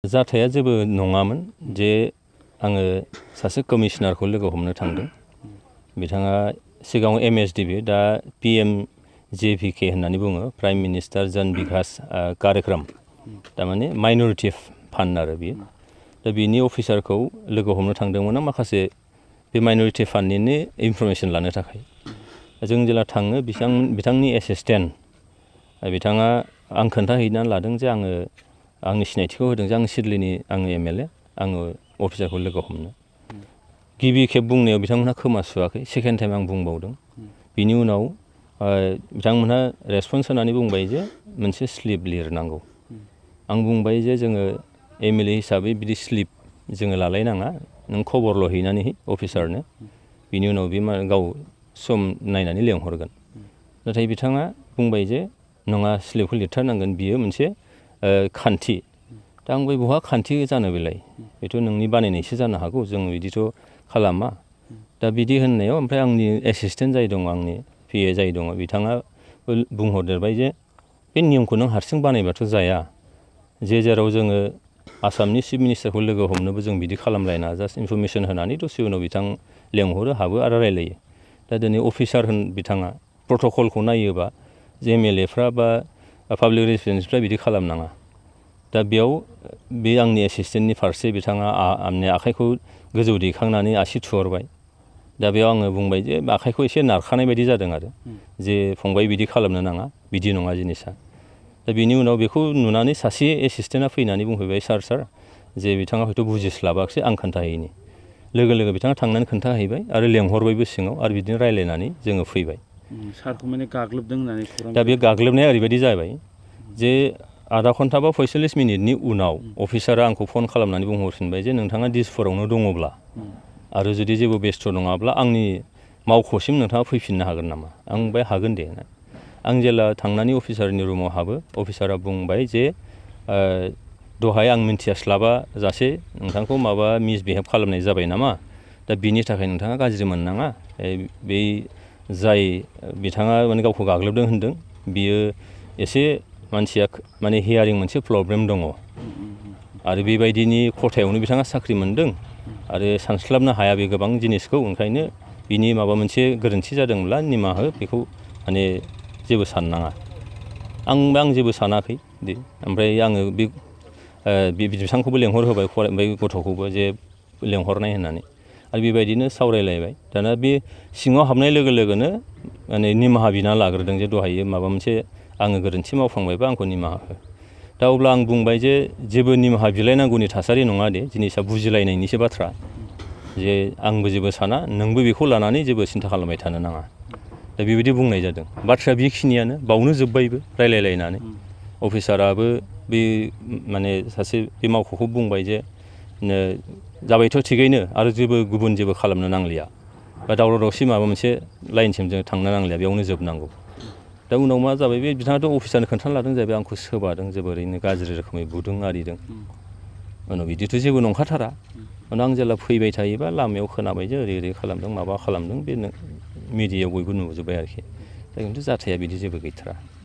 जाथाया जेबो नङामोन जे आङो सासे कमिशनारखौ लोगो हमनो थांदों। बिथाङा सिगाङाव MSDB दा PMJVK होननानै बुङो, प्राइम मिनिस्टार जन बिकास कार्यक्रम, थारमाने माइन'रिटि फान्ड आरो बियो। दा बिनि अफिसारखौ लोगो हमनो थांदोंमोन आं माखासे बे माइन'रिटि फान्डनिनो इनफरमेसन लानो थाखाय। जों जेला थाङो बिथांनि एसिस्टेन्ट बिथाङा आं खोन्थाहैनानै लादों जे आंनि सिनायथिखौ होदों जे आं सिडलीनि MLA, आङो अफिसारखौ लोगो हमनो। गिबि खेब बुंनायाव बिथांमोनहा खोमा सुवाखै, सेकेन्ड टाइम आं बुंबावदों। बिनि उनाव बिथांमोनहा रेसपन्स होनानै बुंबाय जे मोनसे स्लिप लिरनांगौ। आं बुंबाय जे जोङो MLA हिसाबै बिदि स्लिप जोङो लालायनाङा, नों खबरल' हैनानै अफिसारनो, बिनि उनाव बे गाव सम नायनानै लेंहरगोन। नाथाय बिथाङा बुंबाय जे नङा, स्लिपखौ लिरथारनांगोन, बियो मोनसे खान्थि। दा आं बहा खान्थि जानो बेलाय, बेथ' नोंनि बानायनायसो जानो हागौ, जों बिदिथ' खालामा। दा बिदि होननायाव ओमफ्राय आंनि एसिस्टेन्ट जाय दङ, आंनि PA जाय दङ, बिथाङा बुंहरदेरबाय जे बे नियमखौ नों हारसिं बानायबाथ' जाया, जेराव जोङो आसामनि चिफ मिनिस्टारखौ लोगो हमनोबो जों बिदि खालामलायना जास्ट इनफरमेसन होनानै दसे उनाव बिथां लेंहरो, हाबो आरो रायलायो। दा दिनै अफिसार बिथाङा प्रट'कलखौ नायोबा जे MLAफ्रा बा पाब्लिक रिलेसन्सफ्रा बिदि खालामनाङा। दा बेयाव बे आंनि एसिस्टेन्टनि फारसे बिथाङा आखाइखौ गोजौ दैखांनानै आसि थुहरबाय। दा बेयाव आङो बुंबाय जे आखाइखौ एसे नारखानाय बायदि जादों आरो, जे फंबाय बिदि खालामनो नाङा, बिदि नङा जिनिसा। दा बिनि उनाव बेखौ नुनानै सासे एसिस्टेन्टआ फैनानै बुंफैबाय, सार जे बिथाङा हयथ' बुजिस्लाबाखिसै, आं खोन्थाहैनि। लोगो लोगो बिथाङा थांनानै खोन्थाहैबाय आरो लेंहरबायबो सिङाव, आरो बिदिनो रायलायनानै जोङो फैबाय। सारखौ माने गाग्लोबदों होननानै खौरां। दा बे गाग्लोबनाया ओरैबायदि जाबाय जे आधा घन्टा बा 45 मिनिटनि उनाव अफिसारा आंखौ फन खालामनानै बुंहरफिनबाय जे नोंथाङा दिसपुरावनो दङब्ला आरो जुदि जेबो बेस्थ' नङाब्ला आंनि मावख'सिम नोंथाङा फैफिननो हागोन नामा? आं बुंबाय हागोन दे। आं जेला थांनानै अफिसारनि रुमाव हाबो, अफिसारा बुंबाय जे दहाय आं मिन्थियास्लाबा जासे नोंथांखौ माबा मिसबिहेभ खालामनाय जाबाय नामा? दा बिनि थाखाय नोंथाङा गाज्रि मोननाङा। बै जाय बिथाङा माने गावखौ गाग्लोबदों होनदों, बियो एसे मानसिया माने हियारिं मोनसे प्रब्लेम दङ, आरो बेबायदिनि खथायावनो बिथाङा साख्रि मोनदों, आरो सानस्लाबनो हाया बे गोबां जिनिसखौ। ओंखायनो बिनि माबा मोनसे गोरोन्थि जादोंब्ला निमाहा हो, बेखौ माने जेबो साननाङा। आं जेबो सानाखै दे। ओमफ्राय आङो बे बिथांखौबो लेंहरहोबाय, बै गथ'खौबो जे लेंहरनाय होननानै, आरो बेबायदिनो सावरायलायबाय। दाना बे सिङाव हाबनाय लोगो लोगोनो माने निमाहा बिना लाग्रोदों जे दहायो माबा मोनसे आङो गोरोन्थि मावफ्लांबायबा आंखौ निमाहा हो। दा अब्ला आं बुंबाय जे जेबो निमाहा बिलायनांगौनि थासारि नङा दे, जिनिसा बुजिलायनायनिसो बाथ्रा, जे आंबो जेबो साना, नोंबो बेखौ लानानै जेबो सिन्था खालामबाय थानो नाङा। दा बेबायदि बुंनाय जादों। बाथ्राया बेखिनियानो, बावनो जोब्बायबो रायलायलायनानै। अफिसाराबो बे माने सासे बे मावख'खौ बुंबाय जे जाबायथ' थिगैनो, आरो गुबुन जेबो खालामनो नांलिया, बा दावराव दावसि माबा मोनसे लाइनसिम जों थांनो नांलिया, बेयावनो जोबनांगौ। दा उनाव मा जाबाय, बे बिथाङाथ' अफिसारनो खोन्थाना लादों जाहैबाय, आंखौ सोबादों, जोबोरैनो गाज्रि रोखोमै बुदों आरिदों। उनाव बिदिथ' जेबो नंखाथारा। उनाव आं जेला फैबाय थायोबा लामायाव खोनाबाय जे ओरै खालामदों, माबा खालामदों, बे मिडियायाव बयबो नुजोब्बाय आरोखि। दा खिन्थु जाथाया बिदि जेबो गैथारा।